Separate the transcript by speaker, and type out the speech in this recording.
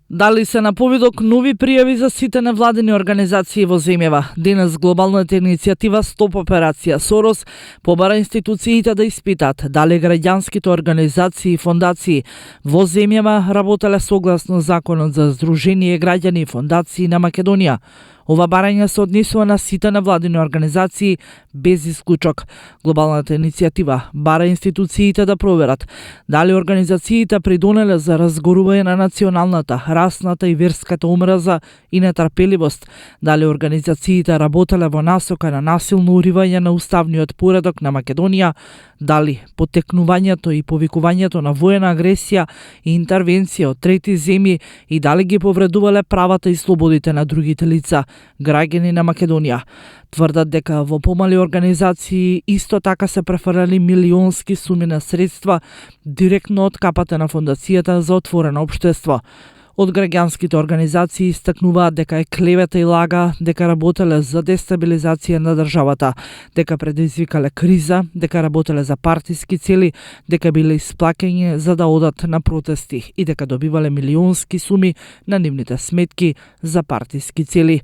Speaker 1: Дали се на повидок нови пријави за сите невладини организации во земјава. Денес глобалната иницијатива Стоп операција Сорос побара институциите да испитат дали граѓанските организации и фондации во земјава работеле согласно законот за Сдружение граѓани и фондации на Македонија. Ова барање се однесува на сите невладини организации без исклучок. Глобалната иницијатива бара институциите да проверат дали организациите придонеле за разгорување на националната, расната и верската омраза и нетрпеливост, дали организациите работеле во насока на насилно уривање на уставниот поредок на Македонија, дали поттекнувањето и повикувањето на воена агресија и интервенција од трети земји и дали ги повредувале правата и слободите на другите лица, граѓани на Македонија. Тврдат дека во помали организации исто така се префрлали милионски суми на средства директно од капата на Фондацијата за отворено општество. Од граѓанските организации истакнуваат дека е клевета и лага, дека работеле за дестабилизација на државата, дека предизвикале криза, дека работеле за партиски цели, дека биле исплакени за да одат на протести и дека добивале милионски суми на нивните сметки за партиски цели.